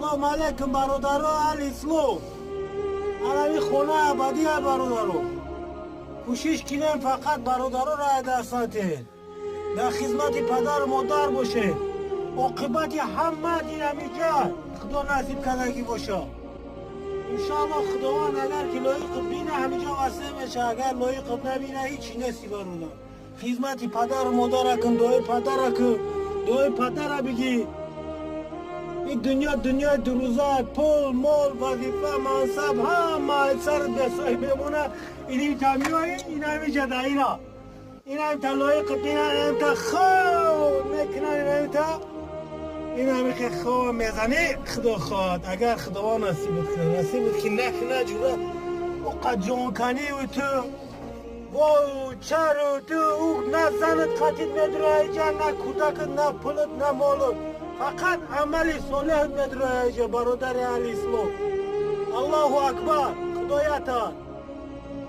Салом алейкум, бародаро аҳли ислом. Алами хона абадия, бародаро. Кӯшиш кинем, фақат бародароро даст натиҳед. Дар хизмати падару модар бошед. Оқибати ҳама динамиҷа Худо насиб кардагӣ боша. Иншоалло, Худованд агар ки лоиқ бина, ҳамиҷо васеъ меша, агар лоиқ набина, ҳичи нести, бародар. Хизмати падару модара кун, дуои падара кун, дуои падара бигӣ. Ин дунё дунёи дурӯза, пул, мол, вазифа, мансаб ҳама сарат бесоҳиб мемона. Инимта меои, инамиҷа да ина. Инамта лоиқ бина, инамта хоб мекунан, инамта инамихе хоб мезанӣ, Худо хоҳад, агар Худованд насибат кунад, насибат ки накуна, ҷура оқа ҷонканиву ту вою чару ту ӯ на занат қатид медураиҷа, на кӯдакат, на пулат, на молот, фақат амали солеҳат медураиҷа, бародари аҳли ислом. Аллоҳу акбар, Худоята.